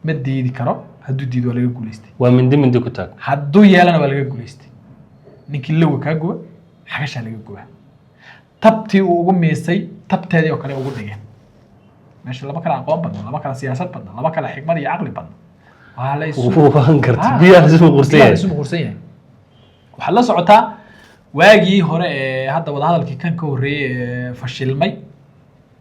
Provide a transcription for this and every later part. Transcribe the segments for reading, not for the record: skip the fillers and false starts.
Ma diidi karo. Hadduu diido, waa laga guuleystay. Waa mindi mindi ku taag. Hadduu yeelana, waa laga guuleystay. Ninkii lowa kaa guba, xagashaa laga gubaa. Tabtii uu ugu miisay, tabteedii oo kale ugu dhigeen meesha. Lama kala aqoon badna, lama kala siyaasad badna, lama kala xikmad iyo caqli badna. Waa la isu Waan gartay. Ah. Biyaha la isu muquursan Biyaha la yahay. isu muquursan yahay. Waxaad la socotaa waagii hore ee hadda wadahadalkii kan ka horreeyey ee fashilmay,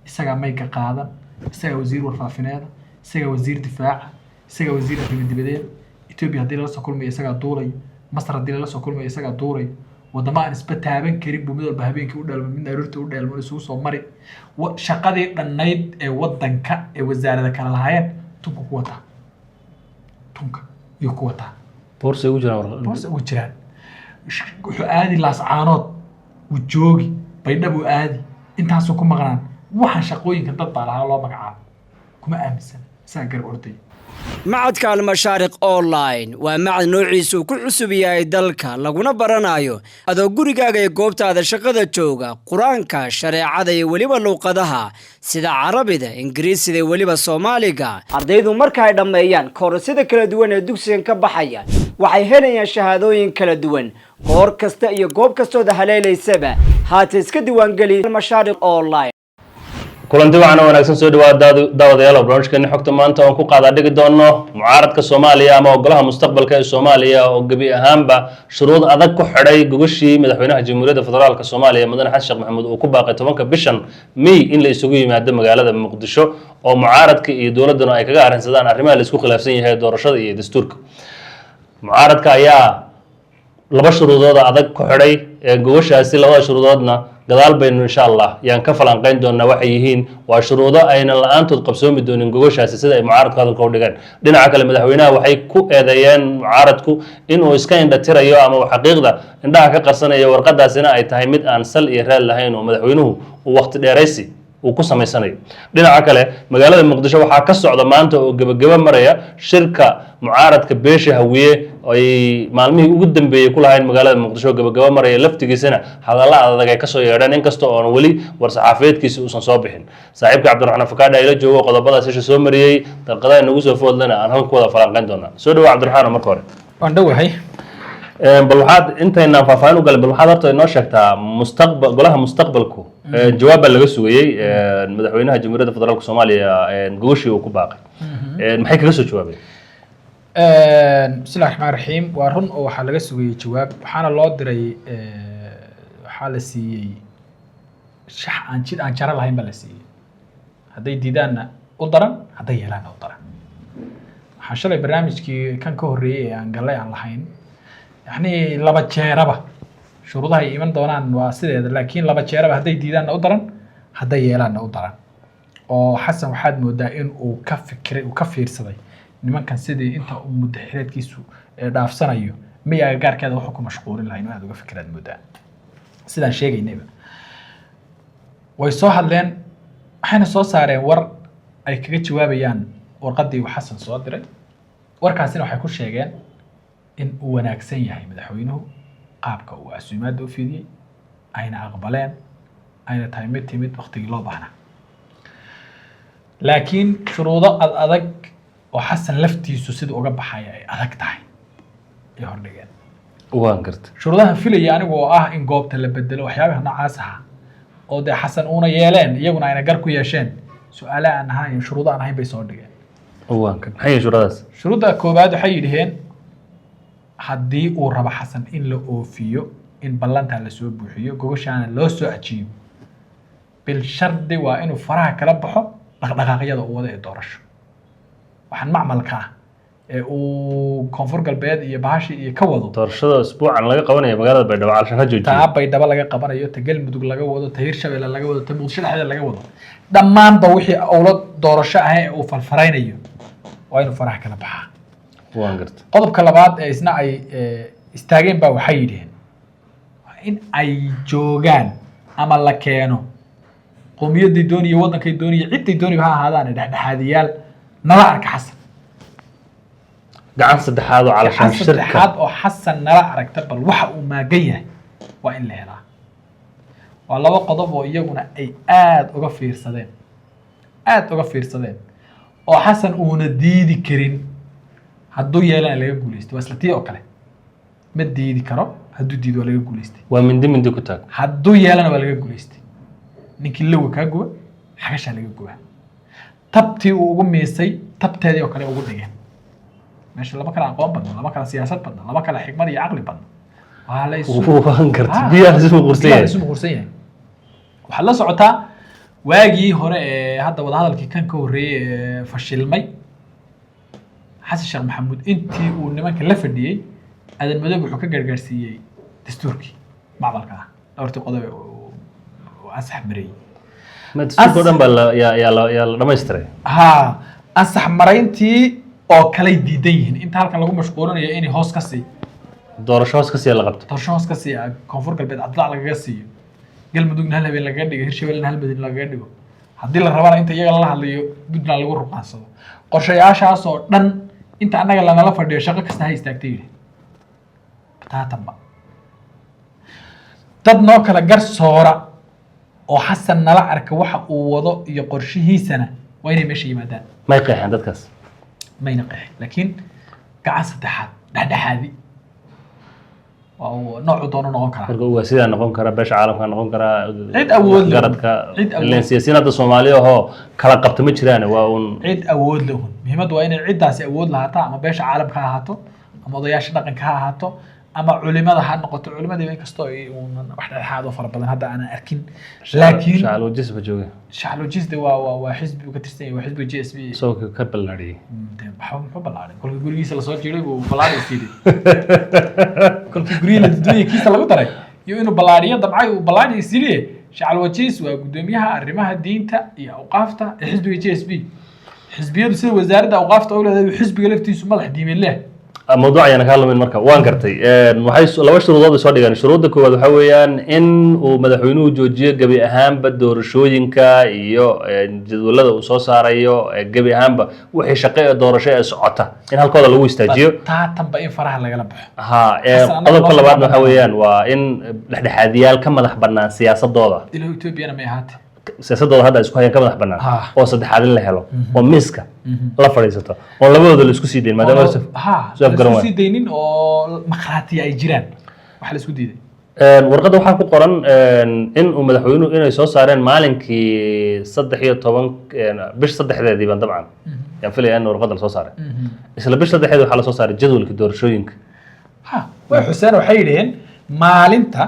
isagaa mayga qaadan, isagaa wasiir warfaafineeda, isagaa wasiir difaaca, isagaa wasiir arrimo dibadeed. Etoobiya haddii lala soo kulmayo, isagaa duulayo. Masar haddii lala soo kulmayo, isagaa duulayo. Wadamo aan isba taaban karin buu mid walba habeenkii u dheelmo, midna aroortii u dheelmo, isugu soo mari. Shaqadii dhannayd ee wadanka ee wasaarada kala lahaayeen tunka ku wataa, tunka iyo ku wataa. Boorsay ugu jiraan Boorsa ugu jiraan. Wuxuu aadi Laascaanood, wuu joogi, Baydhab uu aadi, intaasuu ku maqnaan. Waxaan shaqooyinka dad baa lahaa loo magacaabo, kuma aaminsana, isagaa garab ordaya. Macadka Almashaariq Online waa macad noociisu ku cusub yahay dalka, laguna baranayo adoo gurigaaga iyo goobtaada shaqada jooga Qur-aanka, shareecada iyo weliba luuqadaha sida Carabida, Ingiriisida iyo weliba Soomaaliga. Ardaydu marka ay dhammeeyaan koorasyada kala duwan ee dugsigan ka baxaya, waxay helayaan shahaadooyin kala duwan goor kasta iyo goob kastooda haleelaysaba. Haata iska diiwaangeli Almashaariq Online. Kulanti wacan oo wanaagsan, soo dhawaad daawadayaal oo barnaamijkeeni Xogta Maanta oon ku qaadaa dhigi doono mucaaradka Soomaaliya ama Golaha Mustaqbalka ee Soomaaliya oo gebi ahaanba shuruud adag ku xidhay gogashii madaxweynaha Jamhuuriyadda Federaalka Soomaaliya, Mudane Xasan Sheekh Maxamuud, uu ku baaqay 10-ka bishan May in la isugu yimaado magaalada Muqdisho oo mucaaradka iyo dowladduna ay kaga arrinsadaan arrimaha la isku khilaafsan yahay, doorashada iyo dastuurka. Mucaaradka ayaa laba shuruudood adag ku xidhay ee gogoshaasi. Labada shuruudoodna gadaal baynu insha Allah yaan ka falanqeyn doonaa waxay yihiin. Waa shuruudo aynan la-aantood qabsoomi doonin gogoshaasi, sida ay mucaaradku hadalka u dhigeen. Dhinaca kale, madaxweynaha waxay ku eedeeyeen mucaaradku inuu iska indha tirayo ama uu xaqiiqda indhaha ka qarsanayo, warqadaasina ay tahay mid aan sal iyo raad lahayn oo madaxweynuhu uu waqti dheeraysi uu ku samaysanayo. Dhinaca kale, magaalada Muqdisho waxaa ka socda maanta oo gebagebo maraya shirka mucaaradka beesha Hawiye ay maalmihii ugu dambeeyey ku lahayn magaalada Muqdisho oo gebagebo maraya. Laftigiisana hadalla adag ay kasoo yeedheen, inkasta oon weli war-saxaafeedkiisi uusan soo bixin. Saaxiibka Cabdiraxmaan Fakaadha ayla joogo, qodobadaas isha soo mariyey, dalqadaha nagu soo foodlana aan halkan ku wada falanqeyn doonaa. Soo dhawo, Cabdiraxmaan, marka hore. Waan dhowahay. Bal waxaad intaynaan faahfaahin u galin, bal waxaad horta inoo sheegtaa mustaqbal, Golaha Mustaqbalku jawaab baa laga sugayey madaxweynaha Jamhuuriyadda Federaalka Soomaaliya gogoshii uu ku baaqay. Maxay kaga soo jawaabeen? Bismillahi raxmaan raxiim. Waa run oo waxaa laga sugayey jawaab, waxaana loo diray, waxaa la siiyey shax aan jid aan jaro lahayn baa la siiyey. Hadday diidaanna u daran, hadday yeelaanna u daran. Waxaa shalay barnaamijkii kan ka horreeyey ee aan gallay aan lahayn, yacni laba jeeraba shuruudaha ay iman doonaan waa sideeda, laakiin laba jeeraba hadday diidaanna u daran, hadday yeelaanna u daran. Oo Xasan waxaad moodaa in uu ka fikiray, uu ka fiirsaday nimankan sidii inta uu muddo xileedkiisu dhaafsanayo may agagaarkeeda wuxuu ku mashquulin lahaa inuu aad uga fikiraad moodaa. Sidaan sheegaynayba, way soo hadleen, waxayna soo saareen war ay kaga jawaabayaan warqaddii uu Xasan soo diray. Warkaasina waxay ku sheegeen in uu wanaagsan yahay madaxweynuhu qaabka uu casuumaadda u fidiyey, ayna aqbaleen, ayna tahay mid timid waktigii loo baahnaa, laakiin shuruudo ad adag oo Xasan laftiisu siduu uga baxaya ay adag tahay ay hordhigeen. Waan gartay. Shuruudahan filaya anigu oo ah in goobta la bedelo, waxyaabaha noocaas ahaa oo dee Xasan uuna yeeleen, iyaguna ayna gar ku yeesheen, su-aale aan ahayn, shuruudo aan ahayn bay soo dhigeen. Waan gartay. Maxay yihiin shuruudaas? Shuruudda koowaad waxay yidhaheen, haddii uu rabo Xasan in la oofiyo, in ballantaa lasoo buuxiyo, gogoshaana loo soo ajiibo, bil shardi waa inuu faraha kala baxo dhaqdhaqaaqyada uu wada ee doorasho, waxaan macmalka ah ee uu Koonfur Galbeed iyo bahashi iyo ka wado. Doorashada isbuucan laga qabanayo magaalada Baydhabo calshan ha joojiyo. Taa Baydhabo laga qabanayo, ta Galmudug laga wado, ta Hirshabelle laga wado, ta Muqdisho dhexdeeda laga wado, dhammaanba wixii owlo doorasho ah ee uu falfaraynayo waa inuu faraha kala baxaa. Waan gartay. Qodobka labaad ee isna ay istaageen baa waxay yidhaheen, waa in ay joogaan ama la keeno qowmiyaday dooniyo, waddankay dooniyo, cidday dooniba ha ahaadaan, dhexdhexaadiyaal nala arka Xasan. Gacan saddexaad oo calashaan Gacan shirka. saddexaad oo Xasan nala aragta bal waxa uu maagan yahay waa in la helaa. Waa laba qodob oo iyaguna ay aada uga fiirsadeen, aada uga fiirsadeen. Oo Xasan uuna diidi karin, hadduu yeelana laga guuleystay. Waa isla tii oo kale, ma diidi karo, hadduu diido waa laga guuleystay. Waa mindi mindi ku taag. Hadduu yeelana waa laga guuleystay. Ninkii lowa kaa guba, xagashaa laga guba. Tabtii uu ugu miisay, tabteedii oo kale ugu dhigeen meesha. Lama kala aqoon badna, lama kala siyaasad badna, lama kala xikmad iyo caqli badna. Waa la isu Waan gartay. Ah. Biyaha la isu muquursan Biyaha la yahay. isu muquursan yahay. Waxaad la socotaa waagii hore ee hadda wadahadalkii kan ka horreeyey ee fashilmay, Xasan Sheekh Maxamuud intii uu nimanka la fadhiyey, Aadan Madoobe wuxuu ka gargaarsiiyey dastuurkii macmalka ah, dhowrtii qodob ee uu ansax mareeyey. Ma dastuurka oo dhan baa la yaa yaa la yaa la dhamaystiray? Haa, ansax marayntii oo kalay diidan yihiin inta halkan lagu mashquulinayo inay hoos ka sii Doorasho hoos ka sii la qabto. Doorasho hoos ka sii, Koonfur Galbeed cabdilaac lagaga siiyo, Galmudugna hal habeen lagaga dhigo, Hirshabellena hal madin lagaga dhigo, haddii la rabana inta iyaga lala hadlayo Puntland lagu ruqaansado. Qorshayaashaas oo dhan inta annaga lanala fadhiyo, shaqo kasta ha istaagtay yidhi. Bataatanba dad noo kala garsoora oo Xasan nala arka waxa uu wado iyo qorshihiisana waa inay meesha yimaadaan. May qeexeen dadkaas? Mayna qeexin, laakiin gacan saddexaad, dhexdhexaadi waa uu noocu doono noqon karaa. Marka waa sidaa noqon kara, beesha caalamka noqon karaa. Cid awood leh. Garadka. Cid awood. Ileen siyaasiyiin hadda Soomaali ahoo kala qabta ma jiraan, waa uun Cid awood lehun. Muhiimaddu waa inay ciddaasi awood lahaataa, ama beesha caalamka ha ahaato, ama odayaasha dhaqanka ha ahaato, ama culimada ha noqoto. Culimadii inkastoo ay uunan wax dhexdhexaad oo fara badan hadda aanan arkin, laakiin Shacalwajis ba jooga. Shacalwajisde waa xisbi uu ka tirsan yahay, waa xisbiga JSP. Isagoo ka ballaadhiyey. Dee waxba muxuu ballaadhay? Kolkii gurigiisa lasoo jiray buu ballaadhay siiyey. Kolkii guryihii la dudunyay kiisa lagu daray iyo inuu ballaadhiyo damcay, uu ballaadhiyo siiyey. Shacalwajiis waa guddoomiyaha arrimaha diinta iyo awqaafta ee xisbiga JSP. Xisbiyadu sida wasaaradda awqaafta u leedahay, xisbiga laftiisu madax diimeed leh. Mawduuc ayaan kaa lumin. Marka waan gartay. Waxay laba shuruudood ay soo dhigeen. Shuruudda koowaad waxaa weeyaan in uu madaxweynuhu joojiyo gebi ahaanba doorashooyinka iyo jadwalada uu soo saarayo, gebi ahaanba wixii shaqo ee doorasho ee socota in halkooda lagu istaajiyo. Taatanba in faraha lagala baxo. Ha. Xasan, annaga Qodobka loo labaadna soo waxaa weeyaan waa in dhexdhexaadiyaal ka madax bannaan siyaasadooda Ilo Etoobiyana may ahaate. Siyaasadooda hadda ay isku hayaan ka madax bannaan oo saddexaad in la helo oo miiska la fadhiisato oo labadooda la isku sii dayn, maadaama Ha. soo afgaran La isku waay. sii daynin oo makhraatiya ay jiraan waxa la isku diiday. Warqadda waxaa ku qoran in uu madaxweynuhu inay soo saareen maalinkii 13 bish saddexdeedii baan dabcan yaan filaya in warqadda lasoo saaray. Isla bish saddexdeed waxaa lasoo saaray jadwalka doorashooyinka. Ha, way xuseen. Waxay yidhaheen maalinta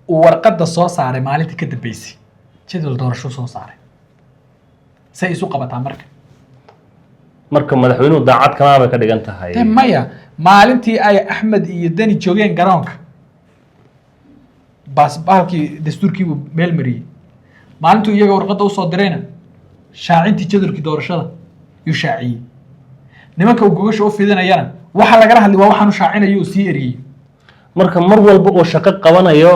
uu warqadda soo saaray, maalintii ka dambeysay jadwal doorasho soo saaray. Say isu qabataa marka? Marka madaxweynuhu daacad kamaa bay ka dhigan tahay. Dee maya, maalintii ay Axmed iyo Deni joogeen garoonka, baas bahalkii dastuurkii buu meel mariyey. Maalintuu iyaga warqadda usoo dirayna, shaacintii jadwalkii doorashada yuu shaaciyey. Nimanka uu gogasha u fidinayana waxa lagala hadlay waa waxaanu shaacinayo uu sii eriyey. Marka mar walba uu shaqo qabanayo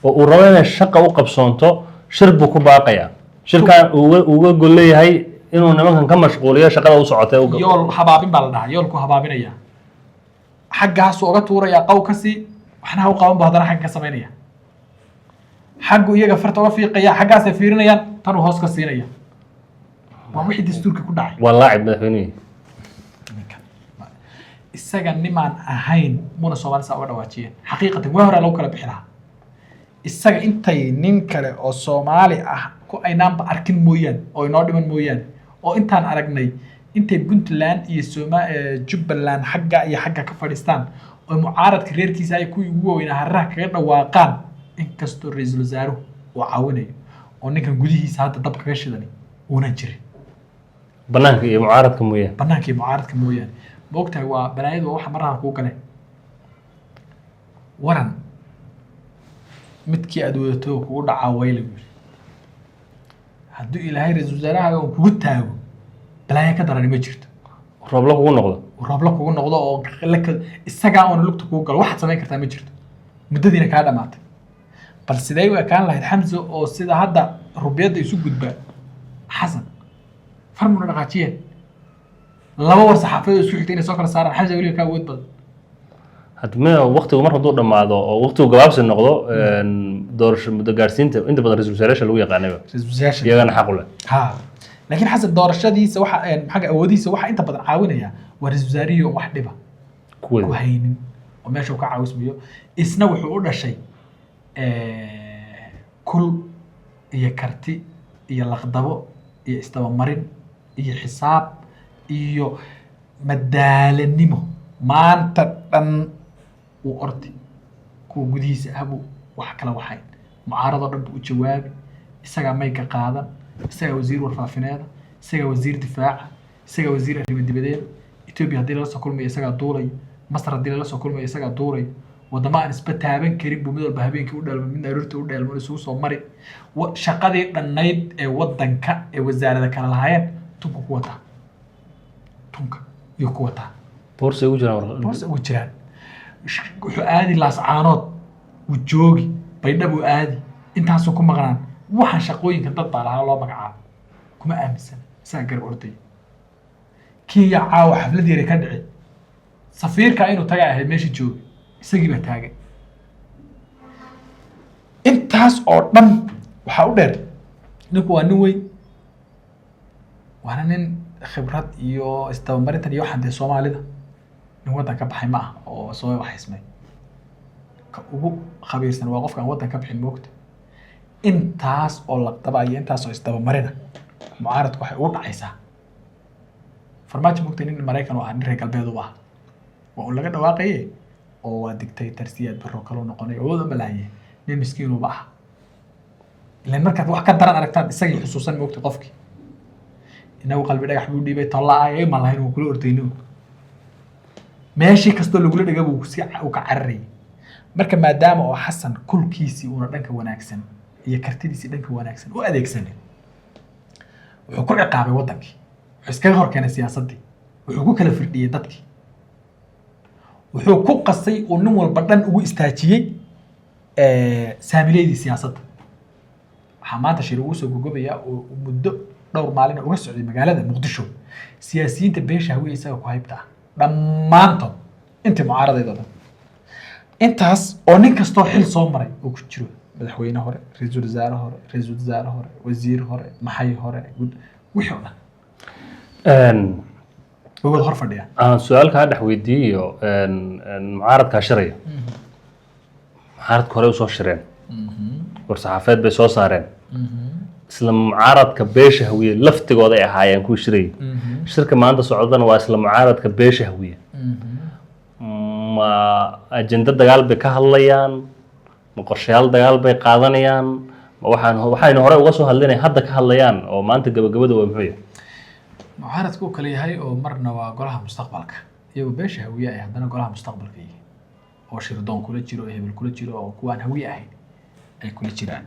oo uu rabo inay shaqa u qabsoonto, shir buu ku baaqayaa. Shirkan uga gol leeyahay inuu nimankan ka mashquuliyo shaqada u socotay. Yool habaabin baa la dhahaa. Yoolku habaabinaya, xaggaasuu oga tuuraya, qaw ka sii, waxna ha u qaban bu haddana xagga ka samaynaya. Xaggu iyaga farta oga fiiqaya, xaggaasay fiirinayaan, tanuu hoos ka siinaya. Waa wixii dastuurka ku dhacay. Waa laacib madaxweynihii. Ninkan isaga nimaan ahayn muna Soomaali saa uga dhawaajiyeen. Xaqiiqatan waa horaa lagu kala bixi lahaa isaga. Intay nin kale oo Soomaali ah ku aynaanba arkin mooyaan oo inoo dhiman mooyaan, oo intaan aragnay intay Puntland iyo Soma Jubbaland xagga iyo xagga ka fadhiistaan oo mucaaradka reerkiisa ay kuwii ugu waaweynaa harraha kaga dhawaaqaan, inkastoo ra-iisul wasaaruhu uu caawinayo oo ninkan gudihiisa hadda dab kaga shidani uunan jirin. Banaanka iyo mucaaradka mooyaan. Banaanka iyo mucaaradka mooyaane. Ma ogtahay, waa balaayadu waa waxa marnaha kuu gale waran midkii aad wadato kugu dhacaa wayla buu yidhi. Hadduu Ilaahay ra-iisul wasaarahaaga uu kugu taago, balaayo ka darani ma jirto. Roobla kugu noqdo. Uu roobla kugu noqdo oo isagaa oona lugta kugu galo, waxaad samayn kartaa ma jirto, muddadiina kaa dhamaatay. Bal sidee u ekaan lahayd, Xamse, oo sida hadda rubiyadda isu gudba, Xasan farmuna dhaqaajiyeen, laba war saxaafadeed isku xigta inay soo kala saaraan? Xamse weliba ka awood badan. Hadme waqtigu mar hadduu dhammaado oo waqtigu gabaabsi noqdo, doorasho muddo gaarsiinta inta badan ra-iisul wasaarayaasha lagu yaqaanayba ra-iisul wasaarayaasha iyagana xaq u leh. Ha. Laakiin Xasan doorashadiisa waxa xagga awoodihiisa waxa inta badan caawinaya waa ra-iisul wasaarihii oo wax dhiba ku Kuwada haynin oo meesha uu ka caawismayo. Isna wuxuu u dhashay kul iyo karti iyo laqdabo iyo isdabamarin iyo xisaab iyo madaalanimo. Maanta dhan wuu ordi, kuwa gudihiisa ah buu wax kala waxayn, mucaaradoo dhan buu u jawaabi, isagaa mayka qaadan, isagaa wasiir warfaafineeda, isagaa wasiir difaaca, isagaa wasiir arrimo dibadeeda. Etoobiya haddii lala soo kulmayo isagaa duulaya, Masar haddii lala soo kulmayo isagaa duulaya. Wadamo aan isba taaban karin buu mid walba habeenkii u dheelmo, midna aroortii u dheelmo, isugu soo mari. Shaqadii dhannayd ee wadanka ee wasaarada kala lahaayeen tunka ku wataa, tunka iyo ku wataa. Boorsay ugu jiraan Boorsa ugu jiraan. Wuxuu aadi Laascaanood, wuu joogi, Baydhab uu aadi, intaasuu ku maqnaan. Waxaan shaqooyinkan dad baa lahaa loo magacaabo, kuma aaminsana, isagaa garab ordaya. Kenya caawa xaflad yare ka dhici, safiirka inuu taga ahayd meesha joogi, isagii baa taagan. Intaas oo dhan waxaa u dheer, ninku waa nin weyn, waana nin khibrad iyo isdabamarintan iyo waxaan dee Soomaalida nin waddan ka baxay ma ah oo soo waxaysmay. Ka ugu khabiirsan waa qofka aan waddan ka bixin, moogta. Intaas oo laqdaba iyo intaas oo isdabamarina mucaaradku waxay ugu dhacaysaa Farmaajo. Moogta, nin Maraykan u ah, nin reer galbeed u ah, waa un laga dhawaaqaye oo waa dictator Siyaad Barro kaloo noqonay, awood uma lahaye, nin miskiinuba ah. Ilan markaad wax ka daran aragtaan isagii xusuusan, moogta. Qofkii inagu Qalbi Dhagax buu dhiibay, tolla ma lahayn, wuu kula ordayno, meeshii kastoo lagula dhiga buu si uu ka cararayay. Marka maadaama oo Xasan kulkiisii uuna dhanka wanaagsan iyo kartidiisii dhanka wanaagsan u adeegsanin, wuxuu ku ciqaabay waddankii, wuxuu iskaga hor keenay siyaasaddii, wuxuu ku kala firdhiyey dadkii, wuxuu ku qasay uu nin walba dhan ugu istaajiyey saamileydii siyaasadda. Waxaa maanta shir ugu soo gogobaya oo muddo dhowr maalin uga socday magaalada Muqdisho siyaasiyiinta beesha Hawiye isaga ku haybta ah dhammaantood, intii mucaaradeed oo dhan, intaas oo nin kastoo xil soo maray oo ku jiro madaxweyne hore, ra-iisul wasaare hore, ra-iisul wasaare hore, wasiir hore, maxay hore, wixii oo dhan way wada hor fadhiyaan. Aan su-aal kaa dhex weydiiyo. Mucaaradkaa shiraya, mucaaradka horey usoo shireen, war-saxaafeed bay soo saareen. Isla mucaaradka beesha Hawiye laftigooda ay ahaayeen kuwii shirayay. Shirka maanta socdana waa isla mucaaradka beesha Hawiye. Ma ajendo dagaal bay ka hadlayaan? Ma qorshayaal dagaal bay qaadanayaan? Ma waxaan waxaynu horey uga soo hadlinay hadda ka hadlayaan oo maanta gabagabada waa muxuu yahay? Mucaaradku uu kala yahay oo marna waa Golaha Mustaqbalka, iyagoo beesha Hawiye ay haddana Golaha Mustaqbalka yihiin oo shirdoon kula jiro oo hebel kula jiro oo kuwaan Hawiye ahayn ay kula jiraan.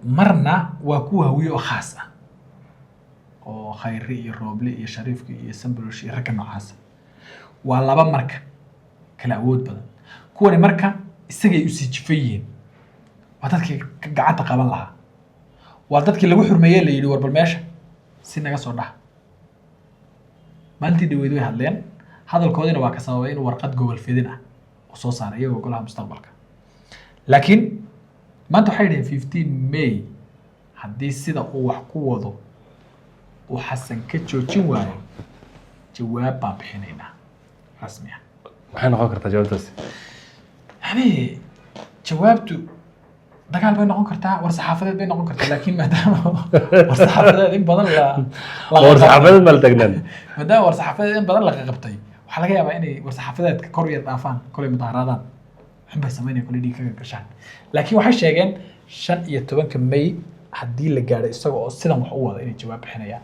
Marna waa kuwa Hawiye oo khaas ah oo Khayre iyo Rooble iyo Shariifka iyo Sambalosh iyo ragga noocaasa. Waa laba marka kala awood badan. Kuwani marka isagay usii jifan yihiin, waa dadkii gacanta qaban lahaa, waa dadkii lagu xurmeeyey, la yidhi war bal meesha si naga soo dhaha. Maalintii dhaweyd way hadleen, hadalkoodina waa ka sababay inuu warqad gobol fidin ah uu soo saaray iyagoo Golaha Mustaqbalka. Laakiin maanta waxay dhaheen 15 May haddii sida uu wax ku wado uu Xasan ka joojin waayo, jawaab baan bixinaynaa rasmi ah. Maxay noqon kartaa jawaabtaasi? Yani jawaabtu dagaal bay noqon kartaa, war saxaafadeed bay noqon kartaa. Laakiin maadaama war saxaafadeed in badan la war saxaafadeed maa la taagnaan. Maadaama war saxaafadeed in badan la qabtay, waxaa laga yaabaa inay war saxaafadeedka kor u yar dhaafaan, kolay mudaharaadaan xun bay samaynaya, kolay dhiig kaga gashaan. Laakiin waxay sheegeen 15-ka May haddii la gaadho isaga oo sidan wax u wada inay jawaab bixinayaan.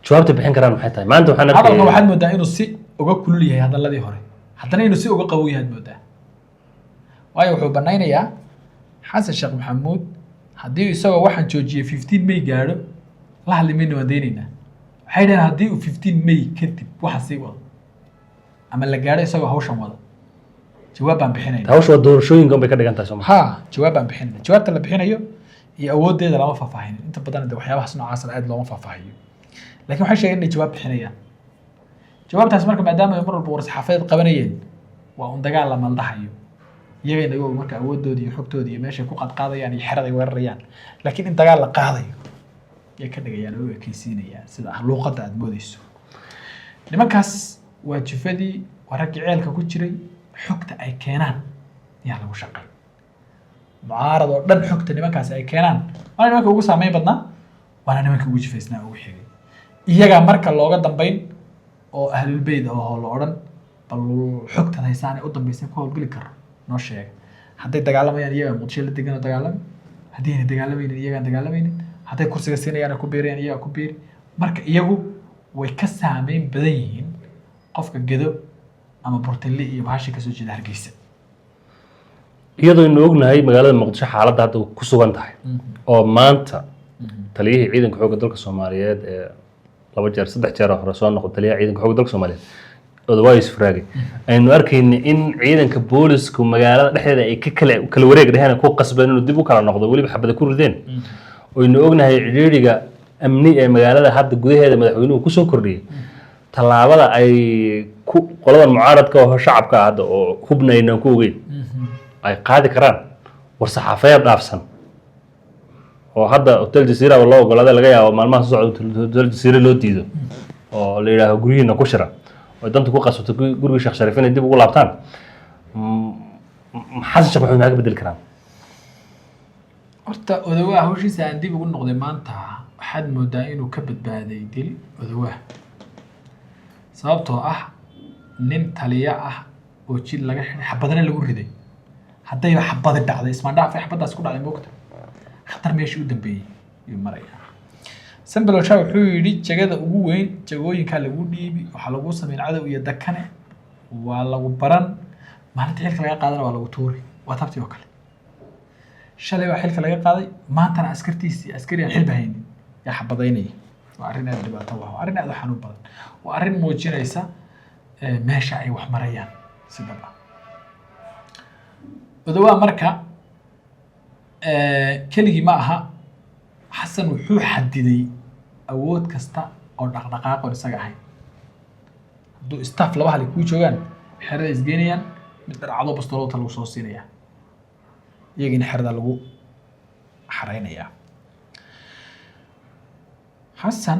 Jawaabta bixin karaan maxay tahay? Maanta waxaan Hadalka arkayay waxaad moodaa inuu si uga kulul yahay hadalladii hore, haddana inuu si uga qabow yahay aad moodaa, waayo wuxuu banaynayaa Xasan Sheekh Maxamuud haddii isagoo waxaan joojiyey 15 May gaadho, la hadli mayna, waan daynaynaa. Waxay dhaheen haddii uu 15 May kadib waxa sii wado ama la gaadho isagoo hawshan wada, jawaab baan bixinayna. Hawsha waa doorashooyinka un bay ka dhigan tahay, sooma? Ha, jawaab baan bixinayna. Jawaabta la bixinayo iyo awooddeeda lama faahfaahinin. Inta badan de waxyaabahaas noocaasna aad looma faahfaahiyo, lakin waxay sheegeen inay jawaab bixinayaan. Jawaabtaas marka, maadaama ay mar walba war-saxaafadeed qabanayeen, waa un dagaal la maldahayo, iyagayna iyagu marka awooddoodi iyo xogtoodi iyo meeshay ku qadqaadayaan iyo xerada ay weerarayaan. Laakiin in dagaal la qaadayo Yay ka dhigayaan oo u ekeysiinayaan sida ah luuqadda aad moodeyso. Nimankaas waa jifadii, waa raggii ceelka ku jiray. Xogta ay keenaan yaa lagu shaqay. Mucaarad oo dhan xogta nimankaasi ay keenaan, waana nimanka ugu saameyn badnaa, waana nimanka ugu jifaysnaa, ugu xigay iyagaa. Marka looga dambeyn oo ahlulbeyt oo la odhan, bal xogtan haysaan ee u dambeysay ku howlgeli karo noo sheega. Hadday dagaalamayaan, iyagaa Muqdisho la degan oo dagaalami. Haddii ayna dagaalamaynin, iyagaan dagaalamaynin. Hadday kursiga siinayaan oo ku biirayaan, iyagaa ku biiri. Marka iyagu way ka saameyn badan yihiin qofka Gedo ama Burtinle iyo bahashi kasoo jeeda Hargeysa. Iyadoo aynu ognahay magaalada Muqdisho xaaladda hadda ku sugan tahay, oo maanta taliyihii ciidanka xoogga dalka Soomaaliyeed ee laba jeer, saddex jeer oo hore soo noqday taliyaha ciidanka xoogga dalka Soomaaliyeed, Odawaa Yuusuf Raage, aynu arkayna in ciidanka boolisku magaalada dhexdeeda ay ka kala wareeg dheheen, ku qasbeen inuu dib u kala noqdo, weliba xabada ku rideen, oynu ognahay cidhiidhiga amni ee magaalada hadda gudaheeda madaxweynuhu kusoo kordhiyey, tallaabada ay ku qoladan mucaaradka oo shacabka ah hadda oo hubna aynaan ku ogeyn ay qaadi karaan, war saxaafadeed dhaafsan oo hadda Hotel Jazeera loo ogolaaday, laga yaabo maalmaha soo socda Hotel Jazeera loo diido oo la yidhaaho guryihiina ku shira, oo danta ku qasabto gurigii Sheekh Shariif inay dib ugu laabtaan. Xasan Sheekh Maxamed maxaa ka bedeli karaan? Horta Odawaa hawshiisa aan dib ugu noqday maanta, waxaad moodaa inuu ka badbaaday dil Odawaa, sababtoo ah nin taliya ah oo jid laga xidhay, xabadna lagu riday, haddayba xabadi dhacday, ismaandhaafay xabaddaas ku dhacday, moogta khatar meeshii u dambeeyey ayuu marayaa. Sambalosha wuxuu yidhi jagada ugu weyn jagooyinkaa lagu dhiibi, waxaa lagu sameyn cadow iyo dakane, waa lagu baran, maalinta xilka laga qaadana waa lagu tuuri. Waa tabtii oo kale. Shalay baa xilka laga qaaday, maantana askartiisii, askari aan xilba haynin yaa xabadaynaya. Waa arrin aad dhibaato u ah, waa arrin aad u xanuun badan, waa arrin muujinaysa meesha ay wax marayaan si dhab ah. Odawaa marka keligii ma aha. Xasan wuxuu xadiday awood kasta oo dhaqdhaqaaq oon isaga ahayn. Hadduu staff laba hali kuu joogaan, xerada isgeynayaan, mid dharcado bastoolota lagu soo siinayaa, iyagiina xerada lagu xareynayaa. Xasan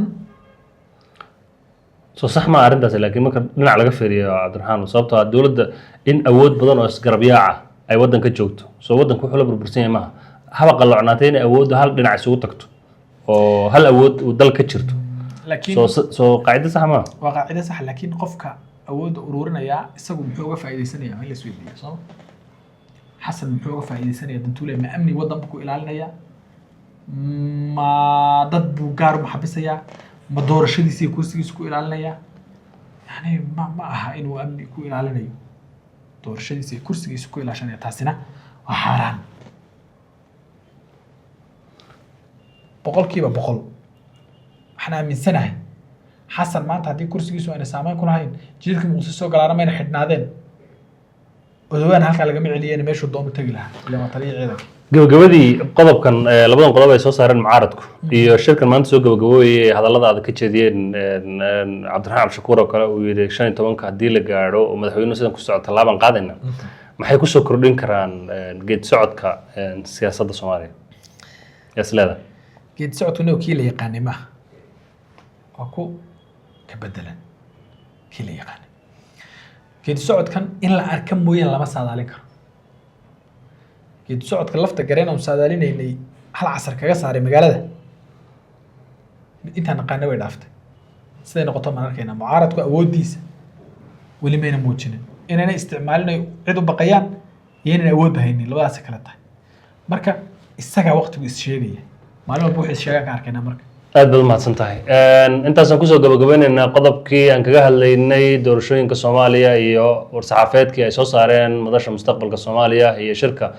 Soo sax maa arrintaasi? Laakiin marka dhinac laga fiiriyo, Cabdiraxmaan, sababtoo ah dowladda in awood badan oo isgarab yaaca ay waddanka joogto, soo waddanku wuxuu la burbursan yahay maaha. Haba qalloocnaatay inay awooddu hal dhinac isugu tagto oo hal awood uu dal ka jirto. Laakiin Soo qaacido sax maaha? Waa qaacido sax, laakiin qofka awoodda ururinaya isagu muxuu uga faa'iidaysanaya? Waa in la isweydiiya sooma? Xasan muxuu uga faa'iidaysanaya dantuule? Ma amni waddan buu ku ilaalinaya? Ma dad buu gaar u maxabisayaa? Ma doorashadiisa iyo kursigiisa ku ilaalinaya? Yani ma aha inuu amni ku ilaalinayo, doorashadiisa iyo kursigiisa ku ilaashanaya. Taasina waa xaaraan 100%. Waxaan aaminsanahay Xasan maanta haddii kursigiisu ayna saameyn ku lahayn, jidadka Muqdisho soo galaana mayna xidhnaadeen, Odawaan halkaa lagama celiyeen, meeshuu doonu tegi lahaa, ilaan waa taliya ciidanka. Gabagabadii qodobkan, labadan qodob ay soo saareen mucaaradku iyo shirkan maanta soo gabagaboobayay, hadallada aad ka jeediyeen, Cabdiraxmaan Cabdishakuur oo kale uu yidhi 15-ka haddii la gaadho oo madaxweynuhu sidan ku soco tallaabaan qaadayna, maxay kusoo kordhin karaan geed socodka siyaasadda Soomaaliya is leedahay? Geedi socodku inuu kii la yaqaanay maaha, waa ku ka bedelan kii la yaqaanay. Geedi socodkan in la arka mooyaan lama saadaalin karo. Geedi socodka lafta gareen oon saadaalinaynay hal casar kaga saaray magaalada intaan naqaana way dhaaftay. Siday noqoto maan arkaynaa. Mucaaradku awooddiisa weli mayna muujinin, inayna isticmaalin ay cid u baqayaan iyo inayna awoodba haynin, labadaasi kale tahay. Marka isagaa waqtigu is sheegaya, maalin walba wuxuu is sheegaan ka arkaynaa marka. Aad baad umahadsan tahay. Intaasaan kusoo gabagabeyneynaa qodobkii aan kaga hadlaynay doorashooyinka Soomaaliya iyo war-saxaafeedkii ay soo saareen Madasha Mustaqbalka Soomaaliya iyo shirka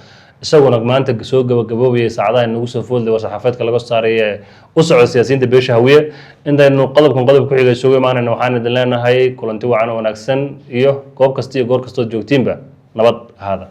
isaguna maanta soo gabagaboobayay, saacadaha inagu soo foodlay war-saxaafeedka laga saaray ee u socda siyaasiyiinta beesha Hawiye. Intaynu qodobkan qodob ku xiga isugu imaanayna, waxaan idin leenahay kulanti wacan oo wanaagsan iyo goob kasta iyo goor kastood joogtiinba nabad ahaada.